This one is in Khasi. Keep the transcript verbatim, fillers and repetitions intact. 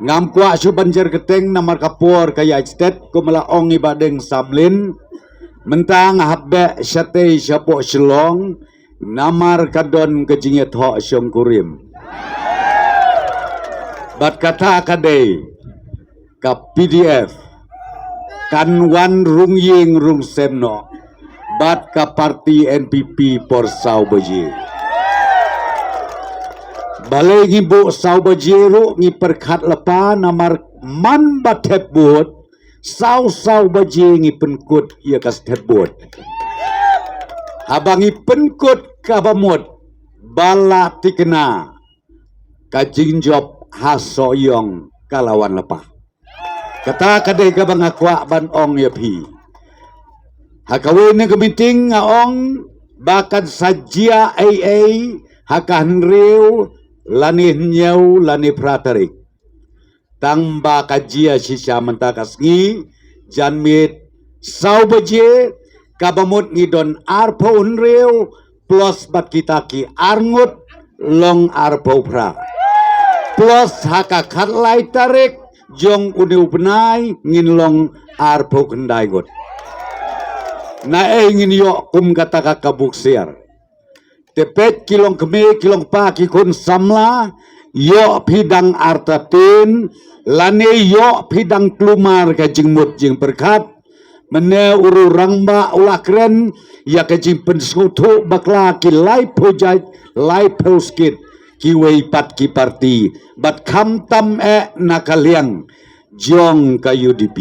Ngam kwah shuh ban jer kyrteng namar ka por ka ïai stet, kum la ong i Bah Deng Samlin. Mynta nga hap beh shatei shapoh Shillong namar ka don ka jingïathoh shongkurim. Bad kata ka dei ka P D F kan wan rung ïing rung sem noh bad ka parti N P P por saw baje. Balei ngi buh saw baje ruh ngi pyrkhat lypa namar man ba thep vote, saw saw baje ngi pynkut ïa ka step vote. Haba ngi pynkut kaba mut ba la thikna ka jingjop ha Sohiong ka la wan lypa. Kata ka dei kaba nga kwah ban ong ïa phi. Ha kawei na ka meeting nga ong ba kan sa jia ei ei ha ka hynriew lane hynñiew lane phra tarik. Tang ba ka jia shisha mynta ka sngi, janmiet saw baje, kaba mut ngi don arphew hynriew plus bad kita ki arngut, long arphew phra. Plus ha ka khatlai tarik jong une u bnai ngin long arphew khyndai ngut. Na ei ngin ïoh kum kata ka kabu ksiar? Te peit ki long kmie ki long kpa ki khun samla, ïoh phi dang artatien lane ïoh phi dang klumar ka jingmut jingpyrkhat. Mynne u rangbah u la kren ïa ka jingpynsngewthuh bakla ki laiphew jait, laiphew skit, kiwei pat ki parti, bad khamtam eh na ka liang jong ka U D P.